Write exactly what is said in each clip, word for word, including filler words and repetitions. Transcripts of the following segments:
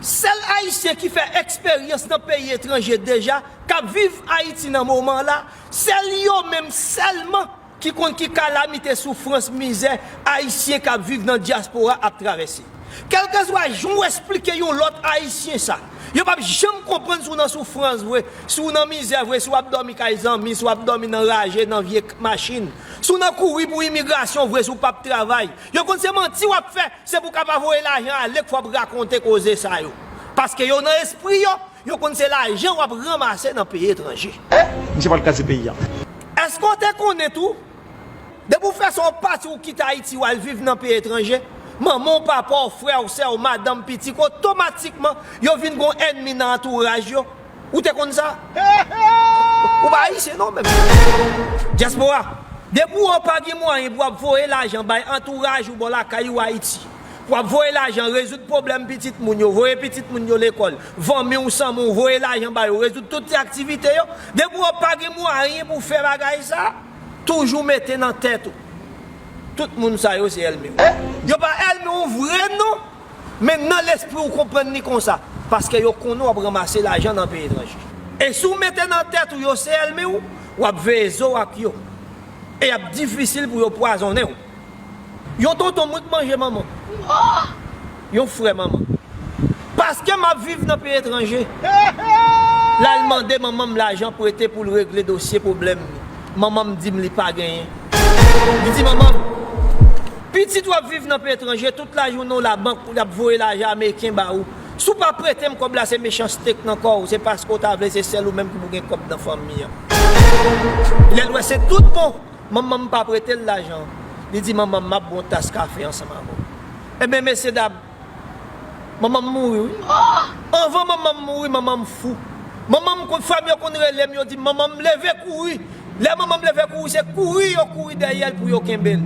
Sèl Ayisyen ki fè eksperyans nan peyi etranje deja, k ap viv Ayiti nan moman la, sèl yo menm sèlman ki konn ki kalamite, soufrans, mizè Ayisyen k ap viv nan dyaspora ap travèse. Kèlkeswa jan w esplike yon lòt Ayisyen sa, yo p ap janm konprann si w nan soufrans vre, si w nan mizè vre, si w ap dòmi kay zanmi, si w ap dòmi nan raje, nan vye k-, machin, si w nan kouri pou imigrasyon vre, si w p ap travay. Yo konn se manti w ap fè, se pou w ka pa voye lajan ale k fè w ap rakonte koze sa yo. Paske yo nan espri yo, yo konn se lajan w ap ranmase nan peyi etranje. Misye pral kraze peyi a. Èske w te konnen tou? Depi w fè sa w pati, w kite Ayiti, w al viv nan peyi etranje, manman w, papa w, frè w, sè w, madanm, pitit, otomatikman, yo vin gon ènmi nan antouraj yo. Ou te konn sa? Ou pa ayisyen non menm. Dyaspora, depi w pa gen mwayen pou w ap voye lajan bay antouraj ou bò lakay ou Ayiti, pou w ap voye lajan rezoud pwoblèm pitit moun yo, voye pitit moun yo lekòl, fanmi w, sanmi w, voye lajan ba yo, rezoud tout ti aktivite yo, depi w pa gen mwayen pou w fè bagay sa, toujou mete nan tèt ou, tout moun sa yo se ènmi w. Yo pa ènmi w vre non, men nan lespri w konprann li konsa, paske yo konnen w ap ranmase lajan nan peyi etranje. E si w mete nan tèt ou yo se ènmi w, w ap veye zo w ak yo. E y ap difisil pou yo pwazonnen w. Yon tonton mwen k manje manman. Yon frè manman. Paske m ap viv nan peyi etranje. L al mande manman m lajan prete pou l regle dosye pwoblèm li. Manman m di m li pa genyen. Li di manman m, "Pitit, w ap viv nan peyi etranje, tout lajounen w labank, w ap voye lajan ameriken ba ou. Si w pa prete m kòb la, se mechanste k nan kò w, se paske w ta vle se sèl ou menm ki pou gen kòb nan fanmi an." Lè l wè se tout bon, manman m pa prete l lajan. Li di, "Manman m, m ap bwè yon tas kafe ansanm avè w." Ebyen, mesyedam, manman m mouri, wi. Anvan manman m mouri, manman m fou. Manman m, frè m yo konn rele m, yo di m, manman m leve kouri. Lè manman m leve kouri, se kouri yo kouri dèyè l pou yo kenbe l.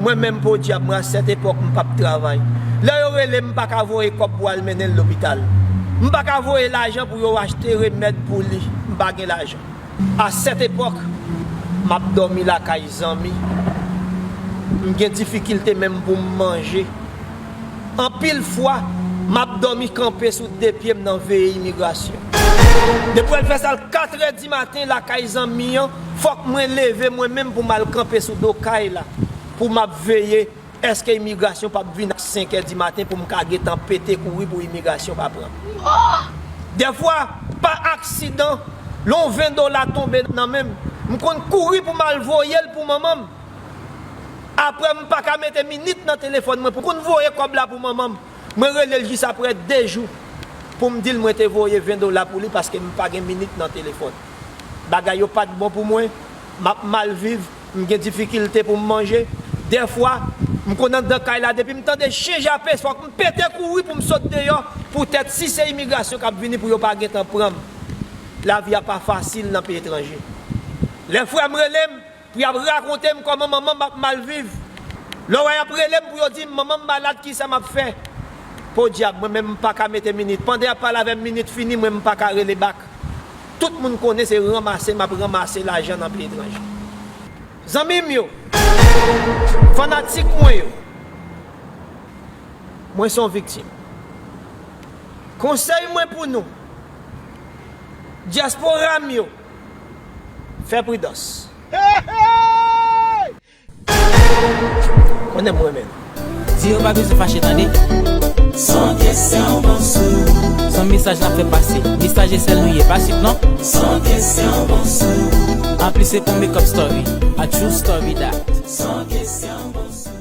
Mwen menm, podyab, mwen, a sèt epòk, m p ap travay. Lè yo rele m, m pa ka voye kòb pou al mennen l lopital. M pa ka voye lajan pou yo achte remèd pou li. M pa gen lajan. A sèt epòk, m ap dòmi lakay zanmi. M gen difikilte menm pou m manje. Anpil fwa, m ap dòmi kanpe sou de pye m nan veye imigrasyon. Depi w al fè sa l katrè di maten lakay zanmi an, fòk mwen leve mwen menm pou m al kanpe sou do kay la, pou m ap veye èske imigrasyon p ap vin a senkè di maten pou m ka gentan pete kouri pou imigrasyon pa pran m. Dèfwa, pa aksidan, yon ven dola tonbe nan men m, m konn kouri pou m al voye l pou manman m. Apre, m pa ka mete minit nan telefòn mwen pou konn voye kòb la pou manman m. Mwen rele l jis apre de jou pou m di l mwen te voye ven dola pou li paske m pa gen minit nan telefòn. Bagay yo pa t bon pou mwen, m ap mal viv, m gen difikilte pou m manje. Dèfwa, m konn anndan kay la, depi m tande chen jape, fòk m pete kouri pou m sot deyò, poutèt si se imigrasyon k ap vini pou yo pa gentan pran m. Lavi a pa fasil nan peyi etranje. Lè frè m rele m, pou y ap rakonte m kòman manman m ap mal viv. Lè w wè y ap rele m pou yo di m manman m malad, kisa m ap fè? Podyab, mwen menm m pa ka mete minit. Pandan y ap pale avè m, minit fini, mwen m pa ka rele bak. Tout moun konnen se ranmase m ap ranmase lajan nan peyi etranje. Zanmi m yo, fanatik mwen yo, mwen se yon viktim. Konsèy mwen pou nou, dyaspora m yo, fè pridans. Konnen m renmen nou. Di yo pa bezwen fache tande. San kesyon bon sou. Se yon mesaj n ap fè pase. Mesaj e sèl nou ye, pa sip non. San kesyon bon sou. Anplis se pou make up story. A true story that. San kesyon bon sou.